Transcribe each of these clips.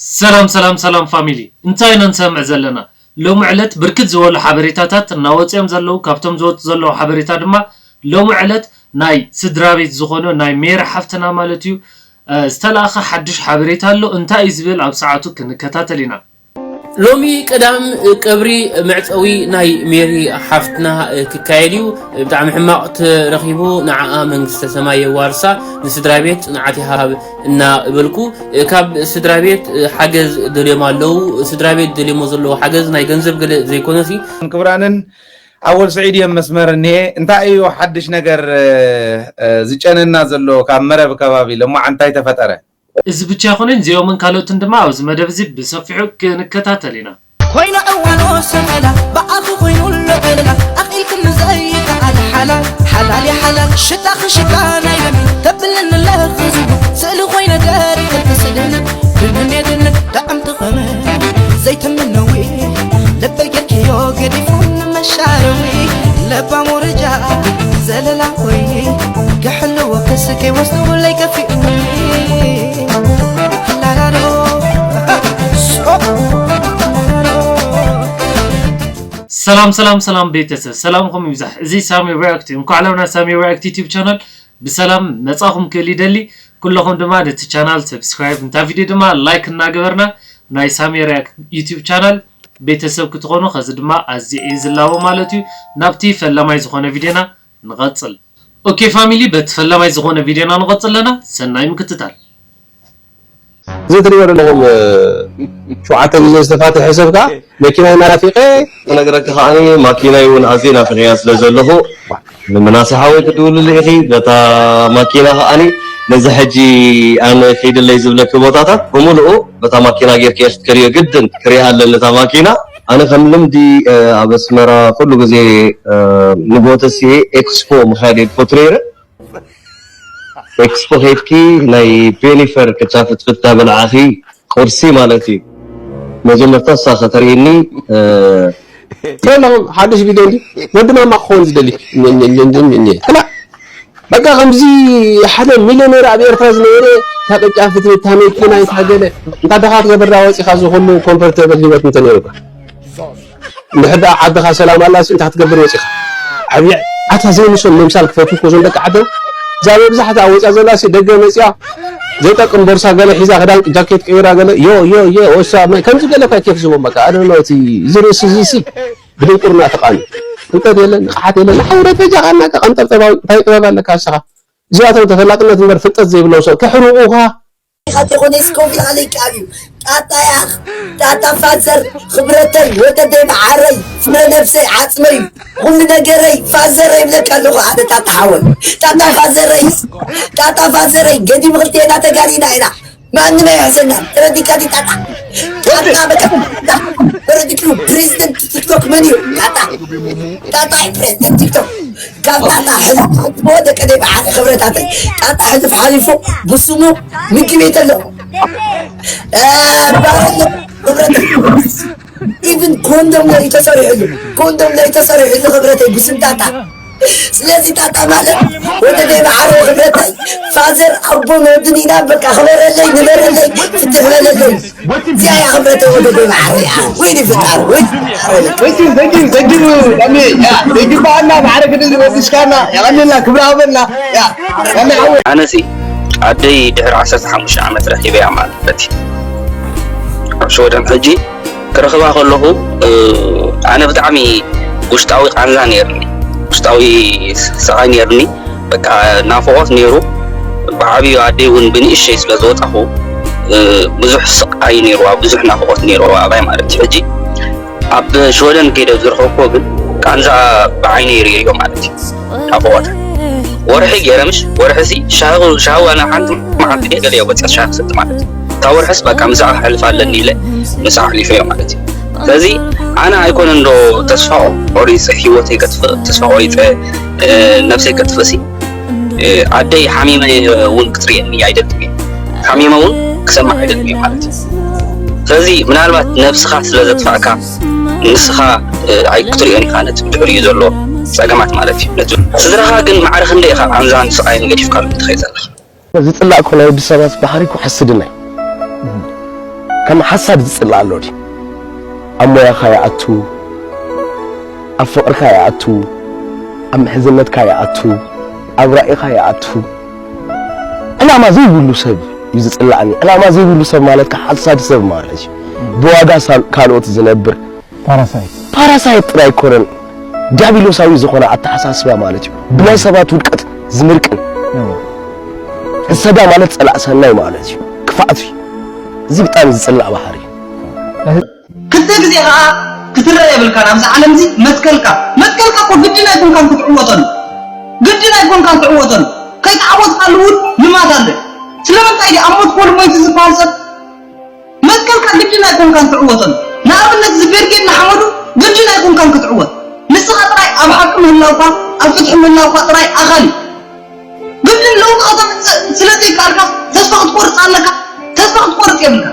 ሰላም ሰላም ሰላም ፋሚሊ፣ እንታይ ኢና ንሰምዕ ዘለና? ሎሚ ዕለት ብርክት ዝበሉ ሓበሬታታት እናወፅኦም ዘለዉ፣ ካብቶም ዝወፁ ዘለዉ ሓበሬታ ድማ ሎሚ ዕለት ናይ ስድራ ቤት ዝኾነ ናይ ሜሪ ሓፍትና ማለት እዩ ዝተለኣኸ ሓድሽ ሓበሬታ ኣሎ። እንታይ እዩ ዝብል ኣብ ሰዓቱ ክንከታተል ኢና። ሎሚ ቀዳም ቀብሪ መዕጸዊ ናይ ሜሪ ሓፍትና ክካየድ እዩ። ብጣዕሚ ሕማቕ ተረኺቡ፣ ንዓኣ መንግስተ ሰማይ የዋርሳ፣ ንስድራ ቤት ጽንዓት ይሃብ እናበልኩ፣ ካብ ስድራ ቤት ሓገዝ ደልዮም ኣለዉ። ስድራ ቤት ደልዮሞ ዘለዉ ሓገዝ ናይ ገንዘብ ገለ ዘይኮነሲ፣ ክብራንን ኣወል ስዒድ እዮም መስመር እኒሄ። እንታይ እዩ ሓድሽ ነገር ዝጨነና ዘሎ ካብ መረብ ከባቢ? ለማዓ እንታይ ተፈጠረ? እዚ ብቻ ኣይኮነን፣ እዚኦምን ካልኦትን ድማ ኣብዚ መደብ እዚ ብሰፊሑ ክንከታተል ኢና። ኮይና እዋኖ ሰመላ ብኣኺ ኮይኑ ኣሎ ዕለላ ኣኺልክኒ ዘይከኣል ሓላል ሓላል ሓላል ሽታኺ ሽታ ናይ ደም ተብልኒ ኣለኺ ዝቡ ስእሊ ኮይነ ገሪክልኪ ስእልኒ ድንን የድንን ጥዕምቲ ኸመ ዘይትምነዊ ልበይ ጌርክዮ ገዲፉ ንመሻረዊ ለባም ወረጃ ዘለላ ኮይኒ ክሕልዎ ክስከይ ወስዱ ለይከፊኡኒ ሰላም ሰላም ሰላም ቤተሰብ፣ ሰላምኩም ይብዛሕ። እዚ ሳሚ ሪያክት እዩ። እንኳዕ ሎም ናብ ሳሚ ሪያክት ዩቲዩብ ቻናል ብሰላም መጻኹም ክብል ይደሊ። ኩለኹም ድማ ነቲ ቻናል ሰብስክራይብ፣ እንታ ቪድዮ ድማ ላይክ እናገበርና ናይ ሳሚ ሪያክት ዩቲዩብ ቻናል ቤተሰብ ክትኾኑ፣ ከዚ ድማ ኣዝየ እየ ዝላቦ ማለት እዩ። ናብቲ ፈላማይ ዝኾነ ቪድዮና ንቐጽል። ኦኬ ፋሚሊ፣ በቲ ፈላማይ ዝኾነ ቪድዮና ንቐጽል ኣለና። ሰናይ ምክትታል። እዚ ትሪእዎ ዘለኹም ሸውዓተ ግዜ ዝተፋትሐ ሰብ ከዓ መኪናይ ናፊቐ። ክነግረካ ከዓኒ ማኪናይ እውን ኣዝየ ናፊቐያ ስለ ዘለኹ ንምናሴ ሓወይ ክትድውልሉ ኢኺ። በታ ማኪና ከዓኒ ነዚ ሕጂ ኣነ ከይድለይ ዝብለኪ ቦታታት ብምልኡ በታ ማኪና ጌርኪ ኢኺ ክትከድዮ ግድን ክሪኣ ኣለኒ እታ ማኪና። ኣነ ከም ልምዲ ኣብ ኣስመራ ኩሉ ግዜ ንጎተሲ ኤክስፖ ምኻድ እየ ዝፈቱ ነይረ። ኤክስፖ ኸይድኪ ናይ ፔኒፈር ቅጫ ፍትፍት እናበላዕኺ ቁርሲ ማለት እዩ። መጀመርታ እሳ ከተርእየኒ። ሰላም ሓድሽ ቪድዮ እንዲ ወዲ ማማ ክኸውን ዝደሊ ላ በቃ ከምዚ ሓደ ሚሊዮነር ኣብ ኤርትራ ዝነበረ እታ ቅጫ ፍትፍት እታ መኪና እታ ገለ እንታ ድኻ ትገብር ዳ ወፂኻ ዝኹሉ ኮምፎርተብል ህይወት እንተነይሩካ እንድሕር ደኣ ዓድኻ ሰላም ኣላሲ እንታይ ክትገብር ወፂኻ? ዓብዪ ኣታ ዘይምሶም ምምሳል ክፈትዉ እኮ እዞም ደቂ ዓደይ እዛ መብዛሕትኣ ወፂኣ ዘላሲ ደገ መፂኣ ዘይጠቅም ቦርሳ ገለ ሒዛ ክዳን ጃኬት ቀይራ ገለ ዮ ዮ ዮ ወሳ ማይ ከምዚ ገለ እኳ ኬፍ ዝቦም በቃ ኣደሎ እቲ እዚ ርእሲ እዚ ሲ ብድንቁርና ተቃኒ ፍልጠት የለን ንቕሓት የለን ንሓውረት በጃ ቃልና ቀንጠብጠባዊ እንታይ ጥበብ ኣለካ ንስኻ እዚኣቶም ተፈላጥነት እምበር ፍልጠት ዘይብሎም ሰብ ከሕርቑኻ ኢኻ ተኾነ እስከ ውፊ ኣለይ ቃብ እዩ ጣጣ ያኽ ጣጣ ፋዘር ክብረተይ ወደደይ መዓረይ ፍረ ነብሰይ ዓፅመይ ኩሉ ነገረይ ፋዘረይ ይብለካ ኣለኹ ኣነ ጣጣ ሓወይ ጣጣ ፋዘረይ ጣጣ ፋዘረይ ገዲም ክልቴና ተጋዲና ኢና ማንም ኣይሕዘና ተረዲካ ዲ ጣጣ ጣጣ በቃ ተረዲክሉ ፕሬዚደንት ቲክቶክ መን እዩ ጣጣ ጣጣ ፕሬዚደንት ቲክቶክ ካብ ጣጣ ሕልፍ ሓልፎ ደቂ ደይ በዓል ክብረታተይ ጣጣ ሕልፍ ሓሊፎ ብስሙ ምግቢ ተሎ ባረሎ ክብረተይ ኢቭን ኮንዶም ለይ ተሰሪሕሉ ኮንዶም ለይ ተሰሪሕሉ ክብረተይ ብስም ጣጣ ስለዚ ጣጣ ማለት ወደ ደይ በዓል ክብረተይ ፋዘር ኣቦን ወድን ኢና በቃ ክበረለይ ንበረለይ ፍትሕ በለለይ እዚኣ እያ ክብረተይ ወደ ደይ በዓል ወይኒ ፍጣር ወይ ዘጊብ ዘጊብ ዘጊብ ዳሜ ያ ዘይግባኣና ማዕረ ክድዚ ወዲስካና የቐንልና ክብሪ ሃበልና ያ ዳሜ ሓወይ ኣነሲ ኣደይ ድሕሪ ዓሰርተ ሓሙሽተ ዓመት ረኺበያ ማለት እዩ ኣብ ሽወደን ሕጂ ክረኽባ ከለኹ ኣነ ብጣዕሚ ውሽጣዊ ቃንዛ ነይርኒ ውሽጣዊ ስቓይ ነይርኒ በቃ ናፍቖት ነይሩ ብዓብዩ ኣደይ እውን ብንእሸይ ስለ ዝወፃኹ ብዙሕ ስቓይ ነይርዋ ብዙሕ ናፍቖት ነይርዋ ኣባይ ማለት እዩ ሕጂ ኣብ ሽወደን ከይደ ዝረኸብኩዎ ግን ቃንዛ ብዓይነይ ርእየዮ ማለት እዩ ናፍቖት ወርሒ ገይረ ምሽ ወርሒ ሲ ሻሂ ሻሂ ዋላ ሓንቲ መዓልቲ ገለ እየ ወፅያ ሻሂ ክሰቲ ማለት እዩ እታ ወርሕስ በቃ ምሳኣ ክሕልፍ ኣለኒ ኢለ ምሳኣ ኣሕሊፈዮ ማለት እዩ ስለዚ ኣነ ኣይኮነን ዶ ተስፋ ቆሪፀ ሂወተይ ከጥፍእ ተስፋ ቆሪፀ ነብሰይ ከጥፍእ ሲ ኣደይ ሓሚመ እውን ክትርእየኒ ኣይደልን እየ ሓሚመ እውን ክሰማዕ ኣይደልን እየ ማለት እዩ ስለዚ ምናልባት ነብስኻ ስለ ዘጥፋእካ ንስኻ ኣይ ክትርእዮን ኢኻ ነቲ ብድሕሪኡ ዘሎ ፀገማት ማለት እዩ ነቲ ስድራኻ ግን ማዕረ ክንደይ ኢኻ ኣንዛን ስቓይን ገዲፍካሉ ትኸይድ ዘለኻ ዝፅላእ እኮ ናይ ወዲ ሰባት ባህሪ እኮ ሓስድና እዩ። ከም ሓሳድ ዝጽላእ ኣሎ ድዩ? ኣብ ሞያኻ ይኣቱ፣ ኣብ ፍቕርካ ይኣቱ፣ ኣብ ምሕዝነትካ ይኣቱ፣ ኣብ ራኢኻ ይኣቱ። ዕላማ ዘይብሉ ሰብ እዩ ዝጽላእኒ። ዕላማ ዘይብሉ ሰብ ማለት ከዓ ሓሳድ ሰብ ማለት እዩ። ብዋጋ ሳል-፣ ካልኦት ዝነብር ፓራሳይት። ፓራሳይት ጥራይ ኣይኮነን፣ ዲያብሎሳዊ ዝኾነ ኣተሓሳስባ ማለት እዩ። ብናይ ሰባት ውድቀት ዝምርቅን። እወ። ሕሰዳ ማለት ጸላእ ሰናይ ማለት እዩ። ክፍኣት እዩ። እዚ ብጣዕሚ ዝጽላእ ባህሪ እዩ። ክልተ ግዜ ኸዓ ክትረአ የብልካን ኣብዚ ዓለም እዚ። መትከልካ፣ መትከልካ እኮ ግድን ኣይኮንካን ክትዕወተሉ። ግድን ኣይኮንካን ክትዕወተሉ። ከይተዓወትካሉ እውን ልማት ኣሎ። ስለምንታይ ድዩ ኣብ መትከሉ ሞይቱ ዝበሃል ሰብ? መትከልካ ግድን ኣይኮንካን ክትዕወተሉ። ንኣብነት እዚ ብርጌድ ንሓመዱ ግድን ኣይኮንካን ክትዕወት። ንስኻ ጥራይ ኣብ ሓቂ ምህላውካ፣ ኣብ ፍትሒ ምህላውካ ጥራይ ኣኻሊ። ግድን ለውጢ ከተምጽእ ስለ ዘይከኣልካ ተስፋ ክትቆርጽ ኣለካ። ተስፋ ክትቆርጽ የብልካ።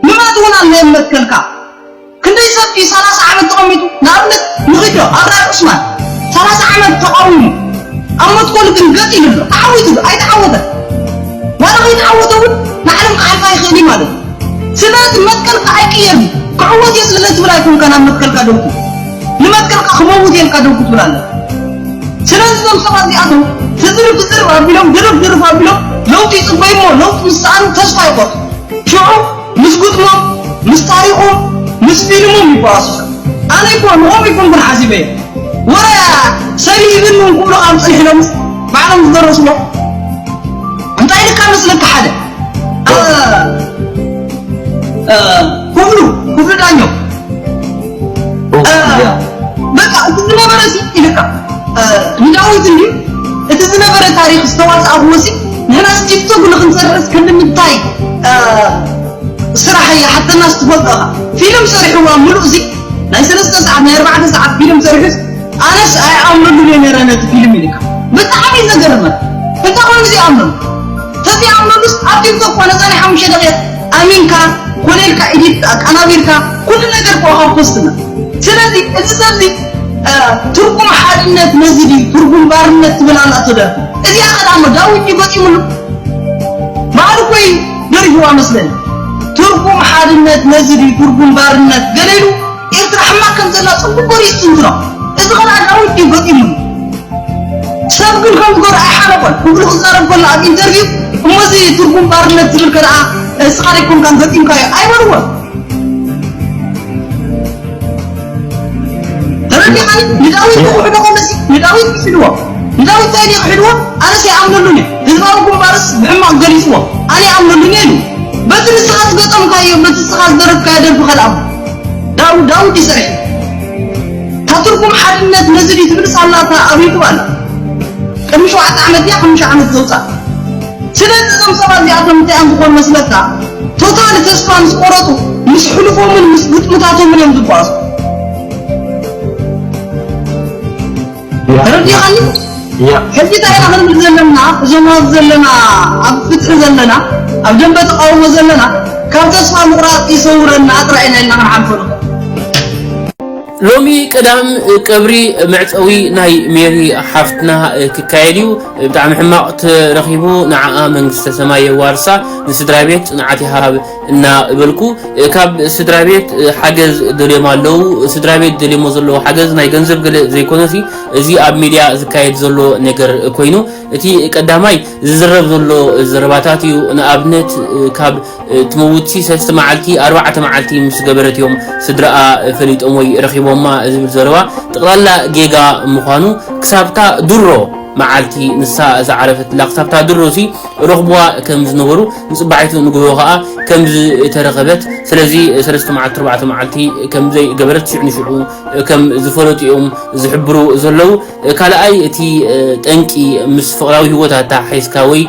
ልማት እውን ኣሎ መትከልካ። ክንደይ ሰብ እዩ ሰላሳ ዓመት ተቐሚጡ? ንኣብነት ንኺዶ ኣብራር ዑስማን ሰላሳ ዓመት ተቓዊሙ፣ ኣብ መትከሉ ግን ገጥ ኢሉ ኣሎ። ተዓዊቱ ዶ? ኣይተዓወተን። ዋላ ከይተዓወተ እውን ንዓለም ክሓልፋ ይኽእል እዩ ማለት እዩ። ስለዚ መትከልካ ኣይቅየርን። ክዕወት እየ ስለ ትብል ኣይኮንካን ኣብ መትከልካ ደው ትብል። ንመትከልካ ክመውት እየ ኢልካ ደው ክትብል ኣለካ። ስለዚ እዞም ሰባት እዚኣቶም ትዝርፍ ትዝርፍ ኣቢሎም፣ ድርፍ ድርፍ ኣቢሎም ለውጢ ይጽበዩ እሞ ለውጢ ምስ ሰኣኑ ተስፋ ይቆርጹ። ሽዑ ምስ ግጥሞም፣ ምስ ታሪኾም፣ ምስ ፊልሞም ይበኣሱ። ኣነ እኮ ንኦም ይኮንኩን ሓሲበዮ። ወረ ሰብ ይህብኒ እውን ክብሉ ካብ ጸኒሕሎምስ ባዕሎም ዝደረስዎ። እንታይ ኢልካ መስለካ ሓደ? እ፣ እ፣ ክፍሉ፣ ክፍሉ ዳኘው። እ፣ ያ። በቃ እቲ ዝነበረ ሲ ኢልካ፣ እ፣ ንዳዊት እንድዩ እቲ ዝነበረ ታሪኽ ዝተዋስኣኽዎ ሲ ንሕናስ ቲክቶክ ንኽንሰርሕስ ክንዲ ምንታይ፣ እ፣ ስራሕ ይሓተናስ ትፈልጦ ኢኻ። ፊልም ሰሪሕዋ ምሉእ ሲ ናይ ሰለስተ ሰዓት ናይ ኣርባዕተ ሰዓት ፊልም ሰሪሑስ ኣነስ ኣይኣምነሉን እየ ነይረ ነቲ ፊልም ኢልካ። ብጣዕሚ እዩ ዘገርመኒ። እንታይ ኮይኑ ዘይኣምነሉ? ተዘይኣምነሉስ ኣብ ቲክቶክ ኮነ እዛ ናይ ሓሙሽተ ደቂቕ ኣሚንካ ኮነ ኢልካ ኤዲት ኣቀናቢርካ ኩሉ ነገር ኮኻ ፖስትና። ስለዚ እዚ ሰብ እዚ፣ እ፣ ትርጉም ሓድነት ነዚ ድዩ ትርጉም ባርነት ትብል ኣላቶ ደርፊ። እዚኣ ቀዳሞ ዳዊት እዩ ገጢሙሉ። ባዕሉ እኮ እዩ ደሪፍዋ መስለኒ። ትርጉም ሓድነት ነዚ ድዩ ትርጉም ባርነት ገለ ኢሉ ኤርትራ ሕማቅ ከም ዘላ ጽቡቅ ገይሩ ይስትንትኖ። እዚ ኸኣ ዳዊት ድዩ ገጢሙ? ሰብ ግን ከም ዝገርኦ ኣይሓለፎን። ክብሉ ክዛረብ ከሎ ኣብ ኢንተርቪው እሞ እዚ ትርጉም ባርነት ዝብል ከኣ እስኻ ደይኮንካን ገጢምካዮ ኣይበልዎን። ተረዲኻኒ? ንዳዊት ክሕዶ ከመሲ ንዳዊት ክሕድዎ ንዳዊት እንታይ ድዩ ክሕድዎ? ኣነስ ይኣምነሉን እየ። ህዝባዊ ግንባርስ ብሕማቕ ገሊጽዎ ኣነ ይኣምነሉን እየ ኢሉ። በቲ ንስኻ ዝገጠምካዮ በቲ ንስኻ ዝደረፍካዮ ደርፊ ከልኣሞ ዳው ዳውድ ይሰርሕ። እታ ትርጉም ሓድነት ነዚ ድዩ ትብል ሳላታ ኣብ ዩቱብ ኣላ። ቅድሚ ሸውዓተ ዓመት ድያ ሓሙሽተ ዓመት ዘውፃ። ስለዚ እዞም ሰባት እዚኣቶም እንታይ እዮም ዝኾኑ መስለካ? ቶታሊ ተስፋ ምስ ቆረጡ ምስ ሕሉፎምን ምስ ግጥምታቶምን እዮም ዝጓዙ። ተረዲኻኒ? ሕጂ እንታይ ኢና ክንብል ዘለና? እዞም ኣብ ዘለና ኣብ ፍትሒ ዘለና ኣብ ደንበ ተቃውሞ ዘለና ካብ ተስፋ ምቑራፅ ይሰውረና ጥራይ ኢና ኢልና ክንሓልፎ ንኽእል። ሎሚ ቀዳም ቀብሪ መዕፀዊ ናይ ሜሪ ሓፍትና ክካየድ እዩ። ብጣዕሚ ሕማቕ ተረኺቡ፣ ንዓኣ መንግስተ ሰማይ የዋርሳ፣ ንስድራ ቤት ፅንዓት ይሃብ እናበልኩ፣ ካብ ስድራ ቤት ሓገዝ ደልዮም ኣለዉ። ስድራ ቤት ደልዮሞ ዘለዉ ሓገዝ ናይ ገንዘብ ገለ ዘይኮነሲ፣ እዚ ኣብ ሚድያ ዝካየድ ዘሎ ነገር ኮይኑ፣ እቲ ቀዳማይ ዝዝረብ ዘሎ ዘረባታት እዩ። ንኣብነት ካብ ትመውትሲ ሰለስተ መዓልቲ ኣርባዕተ መዓልቲ ምስ ገበረት እዮም ስድራኣ ፈሊጦም ወይ ረኺቦማ ዝብል ዘረባ ጠቕላላ ጌጋ ምዃኑ ክሳብታ ድሮ መዓልቲ ንሳ ዝዓረፈትላ ክሳብታ ድሮ ሲ ረኽብዋ ከም ዝነበሩ ንጽባሒቱ ንግሆ ከኣ ከም ዝተረኸበት ስለዚ ሰለስተ መዓልቲ ኣርባዕተ መዓልቲ ከም ዘይገበረት ሽዑ ንሽዑ ከም ዝፈለጡ እዮም ዝሕብሩ ዘለዉ። ካልኣይ እቲ ጠንቂ ምስ ፍቕራዊ ህይወት ኣተሓሒዝካ ወይ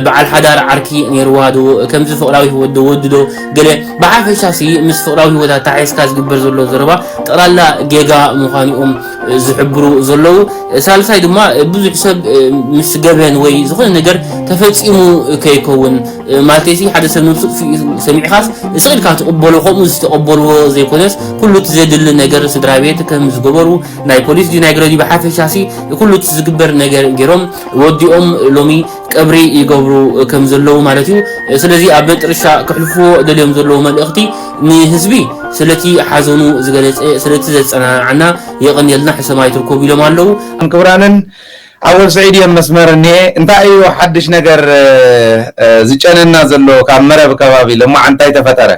በዓል ሓዳር ዓርኪ ነይርዋ ዶ ከምዚ ፍቕራዊ ህይወት ዶ ወዲ ዶ ገለ ብሓፈሻ ሲ ምስ ፍቕራዊ ህይወት ኣተሓሒዝካ ዝግበር ዘሎ ዘረባ ጠቕላላ ጌጋ ምዃኑ እዮም ዝሕብሩ ዘለዉ። ሳልሳይ ድማ ብዙሕ ሰብ ምስ ገበን ወይ ዝኾነ ነገር ተፈጺሙ ከይከውን፣ ማለተይሲ ሓደ ሰብ ነብሱ ጥፊኡ ሰሚዕኻስ ስቕ ኢልካ ትቕበሎ፣ ከምኡ ዝተቐበልዎ ዘይኮነስ ኩሉ እቲ ዘድሊ ነገር ስድራ ቤት ከም ዝገበሩ፣ ናይ ፖሊስ ድዩ ናይ ገለ ድዩ ብሓፈሻሲ ኩሉ እቲ ዝግበር ነገር ገይሮም ወዲኦም ሎሚ ቀብሪ ይገብሩ ከም ዘለዉ ማለት እዩ። ስለዚ ኣብ መጥረሻ ክሕልፍዎ ደልዮም ዘለዉ መልእኽቲ ንህዝቢ ስለቲ ሓዘኑ ዝገለጸ፣ ስለቲ ዘጸናናዓና የቐንየልና ሕሰማይ ትርከቡ ኢሎም ኣለዉ። ክቡራንን ኣወል ስዒድ እዮም መስመር እኒሄ። እንታይ እዩ ሓድሽ ነገር፣ እ፣ እ፣ ዝጨነና ዘሎ ካብ መረብ ከባቢ? ለማዓ እንታይ ተፈጠረ?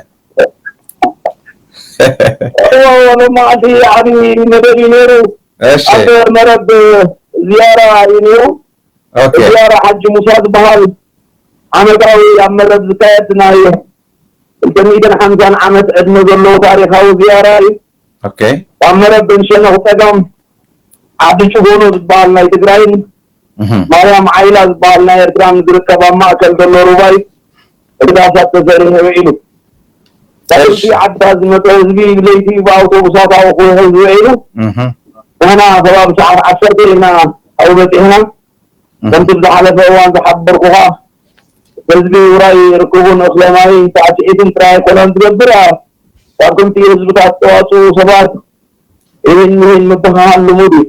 እዎ፣ ሎማዓንቲ ዓቢ መደብ እዩ ነይሩ። እሺ። ኣብ መረብ ዝያራ እዩ ነይሩ። ኦኬ። ዝያራ ሓጂ ሙሳ ዝበሃል ዓመታዊ ኣብ መረብ ዝካየድ ናይ ክልተ ሚእትን ሓምሳን ዓመት ዕድመ ዘለዎ ታሪኻዊ ዝያራ እዩ። ኦኬ። ኣብ መረብ ብንሸነኽ ጸጋም ዓዲ ጭጎኖ ዝበሃል ናይ ትግራይን እህ። ማርያም ዓይላ ዝበሃል ናይ ኤርትራን ዝርከብ ኣብ ማእከል ዘሎ ሩባይ ህግዳሳት ተሰሪሑ ውዒሉ። ካብ እሺ። ውሽጢ ዓድታት ዝመጸ ህዝቢ ለይቲ ብኣውቶቡሳት ኣብኡ ክውሕዝ ውዒሉ። እህ። ንሕና ከባቢ ሰዓት ዓሰርተ ኢና ኣብኡ በጺሕና። እህ። ከምቲ ብዝሓለፈ እዋን ዝሓበርኩኻ፣ ህዝቢ ውራይ ርክቡን እኽለ ማይን ሳዕስዒትን ጥራይ ኣይኮነን ዝገብር፣ ካብ ክልቲኡ ህዝብታት ዝተዋፅኡ ሰባት ይህን ይህን ምብህሃል ልሙድ እዩ።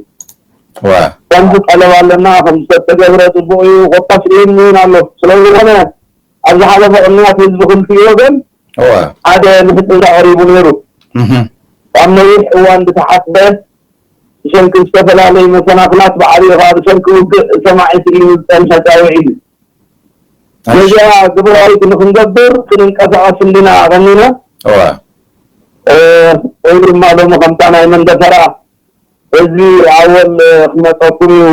ዋ። ከምዚ ጠለብ ኣለና፣ ከምዚ ተተገብረ ፅቡቕ እዩ፣ ኮታስ ይህን ይህን ኣሎ። ስለዝኾነ፣ ኣብ ዝሓለፈ ቅንያት ህዝቢ ክልቲኡ ወገን እዋ። ሓደ ምሕጽንታ ቀሪቡ ነይሩ። እህ። ካብ ነዊሕ እዋን ዝተሓስበ ብሰንኪ ዝተፈላለዩ መሰናኽላት ብዓብዩ ኸዓ ብሰንኪ ውግእ ሰማዒ ስኢኑ ዝጸንሐ ጻውዒት እዩ። እሺ። ነዚኣ ግብራዊት ንኽንገብር ክንንቀሳቐስ እንዲና ኣቐኒና። እዋ። እ፣ ወይ ድማ ሎሚ ከምታ ናይ መንደፈራ ህዝቢ ኣወል ክመፀኩም እዩ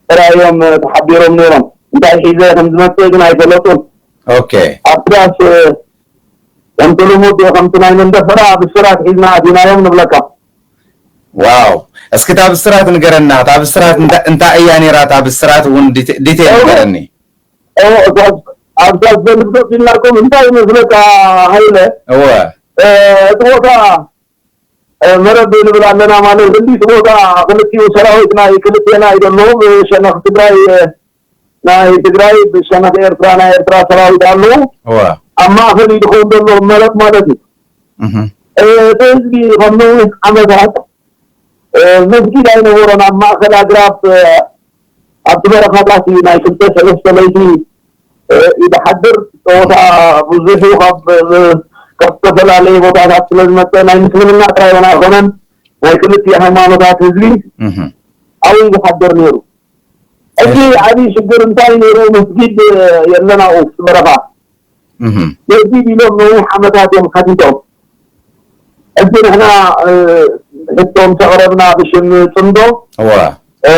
ጥራይ እዮም ተሓቢሮም ነይሮም። እንታይ ሒዘ ከም ዝመፅእ ግን ኣይፈለጡን። ኦኬ። ኣብቲ ዳስ ከምቲ ልሙድ ከምቲ ናይ መንደፈራ ብስራት ሒዝና ኣቲናዮም ንብለካ። ዋው። እስኪ እታ ብስራት ንገረና። እታ ብስራት እንታ-፣ እንታይ እያ ነይራ? እታ ብስራት እውን ዲቴ-፣ ዲቴል እዎ። ንገረኒ። እዎ፣ እዛ-፣ ኣብዛ ዘንብብ ኢልናኩም እንታይ ይመስለካ ሃይለ? እወ። እ፣ እቲ ቦታ፣ እ፣ መረብ ንብል ኣለና ማለት እንዲ እቲ ቦታ ክልቲኡ ሰራዊት ናይ ክልቴና እዩ ዘለዉ። ብሸነኽ ትግራይ፣ እ፣ ናይ ትግራይ፣ ብሸነኽ ኤርትራ ናይ ኤርትራ ሰራዊት ኣለዉ። እወ። ኣብ ማእከል እዩ ዝኸውን ዘሎ መረብ ማለት እዩ። እህ። እ፣ እቲ ህዝቢ ካብ ነዊሕ ዓመታት፣ እ፣ መስጊድ ኣይነበሮን። ኣብ ማእከል ኣግራብ፣ እ፣ ኣብቲ በረኻታት እዩ ናይ ክልተ ሰለስተ ለይቲ፣ እ፣ ይድሓድር። ጸወታ ብዙሕ እዩ። ካብ፣ እ፣ ካብ ዝተፈላለየ ቦታታት ስለ ዝመጸ ናይ ምስልምና ጥራይ እውን ኣይኮነን። ናይ ክልቲኡ ሃይማኖታት ህዝቢ እህ። ኣብኡ ይድሓድር ነይሩ። ሕጂ እሺ። ዓብዪ ሽግር እንታይ ነይሩ? መስጊድ፣ እ፣ የለን ኣብኡ፣ በረኻ። እህ። መስጊድ ኢሎም ነዊሕ ዓመታት እዮም ሓቲቶም። ሕጂ ንሕና፣ እ፣ ሕቶ ምስ ኣቕረብና ብሽም ጽምዶ፣ እዋ። እ፣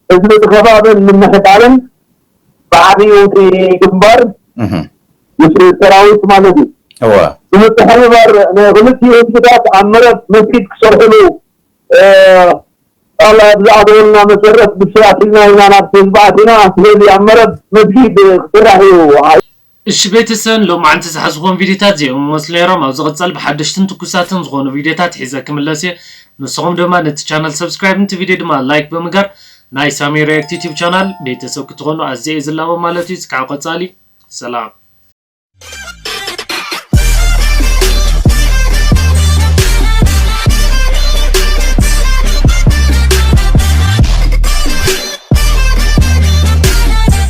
ህዝቢ እቲ ከባብን ምምሕዳርን ብዓብዩ እቲ ግንባር እህ። ምስ ሰራዊት ማለት እዩ። እዋ። ብምትሕብባር ንክልቲኡ ህዝብታት ኣብ መረብ መስጊድ ክሰርሕሉ፣ እ፣ ቃል ኣብ ዝኣተወልና መሰረት ብስራት ኢልና ኢና ናብ ህዝቢ ኣቲና። ስለዚ ኣብ መረብ መስጊድ ክስራሕ እዩ። እሺ ቤተሰብ፣ ሎማዓንቲ ዝሓዝኹም ቪዲዮታት እዚኦም ይመስሉ ነይሮም። ኣብ ዝቕጸል ብሓደሽትን ትኩሳትን ዝኾኑ ቪዲዮታት ሒዘ ክምለስ እየ። ንስኹም ድማ ነቲ ቻናል ሰብስክራይብ፣ ነቲ ቪዲዮ ድማ ላይክ ብምግባር ናይ ሳሚ ሪያክት ዩቲዩብ ቻናል ቤተሰብ ክትኾኑ ኣዝየ እየ ዝላቦ ማለት እዩ። እስካብ ቀጻሊ ሰላም።